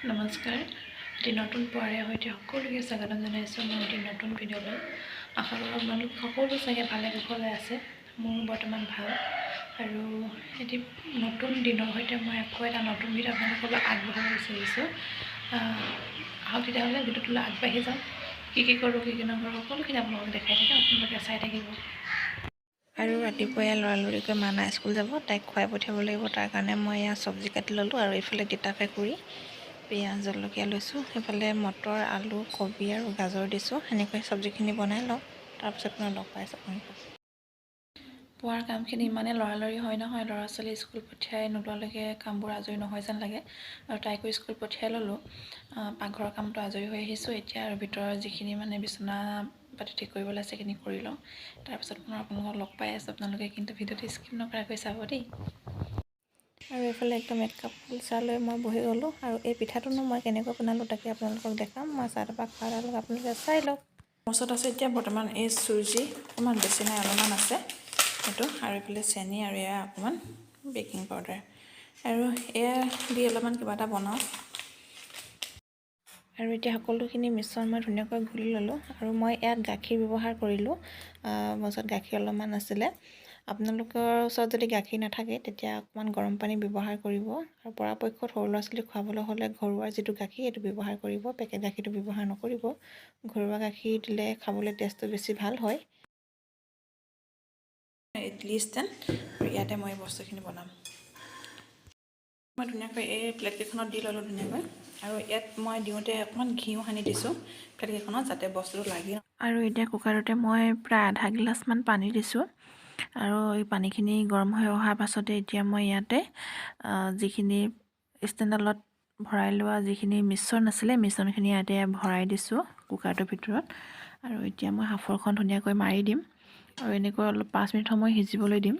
নমস্কাৰ, এটি নতুন পুৱাৰে সৈতে সকলোকে স্বাগতম জনাইছোঁ মই এটি নতুন ভিডিঅ'লৈ। আশা কৰোঁ আপোনালোক সকলো চাগে ভালে কুশলে আছে। মোৰো বৰ্তমান ভাল। আৰু এটি নতুন দিনৰ সৈতে মই আকৌ এটা নতুন ভিডিঅ' আপোনালোকলৈ আগবঢ়াব বিচাৰিছোঁ। আহক তেতিয়াহ'লে ভিডিঅ'টোলৈ আগবাঢ়ি যাওঁ। কি কি কৰোঁ, কি কি নকৰোঁ, সকলোখিনি আপোনালোকক দেখাই থাকিম, আপোনালোকে চাই থাকিব। আৰু ৰাতিপুৱাই লৰালৰিকৈ মানা স্কুল যাব, তাইক খুৱাই পঠিয়াব লাগিব। তাৰ কাৰণে মই এয়া চব্জি কাটি ল'লোঁ। আৰু এইফালে তিতা ফেকুৰি, পিঁয়াজ, জলকীয়া লৈছোঁ। সেইফালে মটৰ, আলু, কবি আৰু গাজৰ দিছোঁ। সেনেকৈ চব্জিখিনি বনাই লওঁ, তাৰপিছত মই লগ পাইছোঁ আপোনালোকক। পুৱাৰ কামখিনি ইমানেই লৰালৰি হয় নহয়, ল'ৰা ছোৱালী স্কুল পঠিয়াই নোলোৱালৈকে কামবোৰ আজৰি নহয় যেন লাগে। আৰু তাইকো স্কুল পঠিয়াই ল'লোঁ, পাকঘৰৰ কামটো আজৰি হৈ আহিছোঁ এতিয়া। আৰু ভিতৰৰ যিখিনি মানে বিচনা পাতি ঠিক কৰিবলৈ আছে, সেইখিনি কৰি লওঁ। তাৰপিছত পুনৰ আপোনালোকক লগ পাই আছোঁ। আপোনালোকে কিন্তু ভিডিঅ'টো স্কিপ নকৰাকৈ চাব দেই। আৰু এইফালে একদম এক কাপ ফুল চাহ লৈ মই বহি গ'লোঁ। আৰু এই পিঠাটোনো মই কেনেকৈ বনালোঁ, তাকে আপোনালোকক দেখাম। মই চাহ একাপ খোৱাৰ লগত আপোনালোকে চাই লওক। মোৰ ওচৰত আছে এতিয়া বৰ্তমান এই চুজি, অকণমান, বেছি নাই, অলপমান আছে এইটো। আৰু এইফালে চেনি আৰু এয়া অকণমান বেকিং পাউডাৰ। আৰু এয়া দি অলপমান কিবা এটা বনাওঁ। আৰু এতিয়া সকলোখিনি মিশ্ৰণ মই ধুনীয়াকৈ ঘুলি ল'লোঁ। আৰু মই ইয়াত গাখীৰ ব্যৱহাৰ কৰিলোঁ, মোৰ ওচৰত গাখীৰ অলপমান আছিলে। আপোনালোকৰ ওচৰত যদি গাখীৰ নাথাকে, তেতিয়া অকণমান গৰম পানী ব্যৱহাৰ কৰিব। আৰু পৰাপক্ষত সৰু ল'ৰা ছোৱালীক খুৱাবলৈ হ'লে ঘৰুৱা যিটো গাখীৰ, সেইটো ব্যৱহাৰ কৰিব, পেকেট গাখীৰটো ব্যৱহাৰ নকৰিব। ঘৰুৱা গাখীৰ দিলে খাবলৈ টেষ্টটো বেছি ভাল হয়। ইডলি ষ্টেণ্ড আৰু ইয়াতে মই এই বস্তুখিনি বনাম। মই ধুনীয়াকৈ এই প্লেটকেইখনত দি ল'লোঁ ধুনীয়াকৈ। আৰু ইয়াত মই দিওঁতে অকণমান ঘিউ সানি দিছোঁ প্লেটকেইখনত, যাতে বস্তুটো লাগি আৰু এতিয়া কুকাৰতে মই প্ৰায় আধা গিলাচমান পানী দিছোঁ। আৰু এই পানীখিনি গৰম হৈ অহাৰ পাছতে এতিয়া মই ইয়াতে যিখিনি ষ্টেণ্ডডালত ভৰাই লোৱা যিখিনি মিশ্ৰণ আছিলে, মিশ্ৰণখিনি ইয়াতে ভৰাই দিছোঁ কুকাৰটোৰ ভিতৰত। আৰু এতিয়া মই সাঁফৰখন ধুনীয়াকৈ মাৰি দিম আৰু এনেকৈ অলপ 5 মিনিট সময় সিজিবলৈ দিম।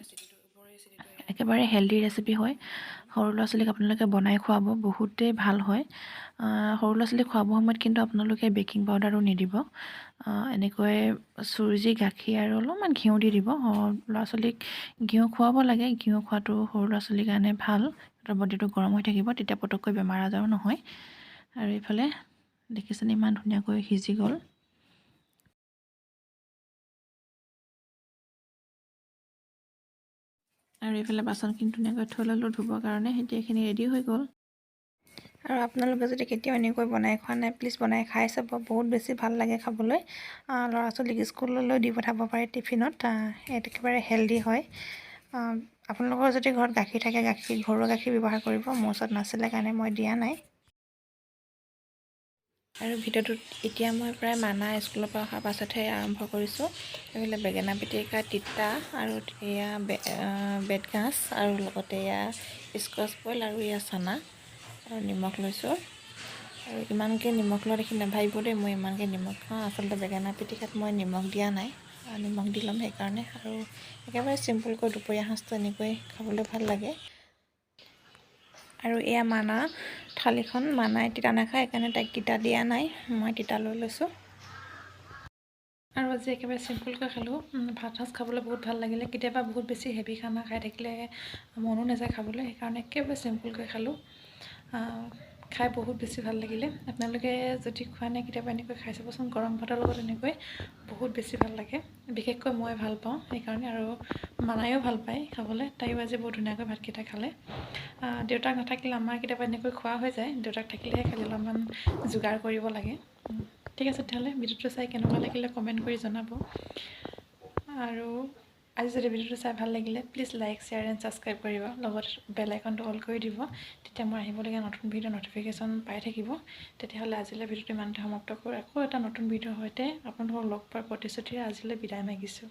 একেবাৰে হেল্ডি ৰেচিপি হয়। সৰু ল'ৰা ছোৱালীক আপোনালোকে বনাই খুৱাব, বহুতেই ভাল হয়। সৰু ল'ৰা ছোৱালীক খুৱাব সময়ত কিন্তু আপোনালোকে বেকিং পাউডাৰটো নিদিব। এনেকৈ চুজি, গাখীৰ আৰু অলপমান ঘিউ দি দিব। ল'ৰা ছোৱালীক ঘিউ খুৱাব লাগে। ঘিউ খোৱাটো সৰু ল'ৰা ছোৱালীৰ কাৰণে ভাল। সিহঁতৰ বডিটো গৰম হৈ থাকিব, তেতিয়া পটককৈ বেমাৰ আজাৰো নহয়। আৰু এইফালে দেখিছেনে, ইমান ধুনীয়াকৈ সিজি গ'ল। আৰু এইফালে বাচনখিনি ধুনীয়াকৈ থৈ ল'লোঁ ধুবৰ কাৰণে। এতিয়া এইখিনি ৰেডি হৈ গ'ল। আৰু আপোনালোকে যদি কেতিয়াও এনেকৈ বনাই খোৱা নাই, প্লিজ বনাই খাই চাব। বহুত বেছি ভাল লাগে খাবলৈ। ল'ৰা ছোৱালীক স্কুললৈ দি পঠাব পাৰে টিফিনত। একেবাৰে হেল্ডি হয়। আপোনালোকৰ যদি ঘৰত গাখীৰ থাকে, গাখীৰ, ঘৰুৱা গাখীৰ ব্যৱহাৰ কৰিব। মোৰ ওচৰত নাছিলে কাৰণে মই দিয়া নাই। আৰু ভিডিঅ'টোত এতিয়া মই প্ৰায় মানা স্কুলৰ পৰা অহাৰ পাছতহে আৰম্ভ কৰিছোঁ। এইফালে বেঙেনা পিটিকা, তিতা আৰু এয়া বেতগাজ আৰু লগতে এয়া স্কচ বইল আৰু এয়া চানা আৰু নিমখ লৈছোঁ। আৰু ইমানকৈ নিমখ লোৱা দেখি নাভাবিব দেই মই ইমানকৈ নিমখ খাওঁ। আচলতে বেঙেনা পিটিকাত মই নিমখ দিয়া নাই, নিমখ দি ল'ম সেইকাৰণে। আৰু একেবাৰে চিম্পুলকৈ দুপৰীয়া সাঁজটো এনেকৈ খাবলৈ ভাল লাগে। আৰু এয়া মানা থালিখন। মানাই তিতা নাখায়, সেইকাৰণে তাইক তিতা দিয়া নাই। মই তিতা লৈ লৈছোঁ। আৰু আজি একেবাৰে চিম্পুলকৈ খালোঁ ভাত সাঁজ। খাবলৈ বহুত ভাল লাগিলে। কেতিয়াবা বহুত বেছি হেভি খানা খাই থাকিলে মনো নাযায় খাবলৈ, সেইকাৰণে একেবাৰে চিম্পুলকৈ খালোঁ। খাই বহুত বেছি ভাল লাগিলে। আপোনালোকে যদি খোৱা নাই, কেতিয়াবা এনেকৈ খাই চাবচোন। গৰম ভাতৰ লগত এনেকৈ বহুত বেছি ভাল লাগে। বিশেষকৈ মই ভাল পাওঁ সেইকাৰণে। আৰু মানায়ো ভাল পায় খাবলৈ। তাইও আজি বহুত ধুনীয়াকৈ ভাতকেইটা খালে। দেউতাক নাথাকিলে আমাৰ কেতিয়াবা এনেকৈ খোৱা হৈ যায়। দেউতাক থাকিলেহে খালি অলপমান যোগাৰ কৰিব লাগে। ঠিক আছে তেতিয়াহ'লে, ভিডিঅ'টো চাই কেনেকুৱা লাগিলে কমেণ্ট কৰি জনাব। আৰু আজি যদি ভিডিঅ'টো চাই ভাল লাগিলে, please like, share and subscribe কৰিব। লগত বেল আইকনটো অল কৰি দিব, তেতিয়া মোৰ আহিবলগীয়া নতুন ভিডিঅ' ন'টিফিকেশ্যন পাই থাকিব। তেতিয়াহ'লে আজিলৈ ভিডিঅ'টো ইমানতে সমাপ্ত কৰোঁ। আকৌ এটা নতুন ভিডিঅ'ৰ সৈতে আপোনালোকক লগ পোৱাৰ প্ৰতিশ্ৰুতিৰে আজিলৈ বিদায় মাগিছোঁ।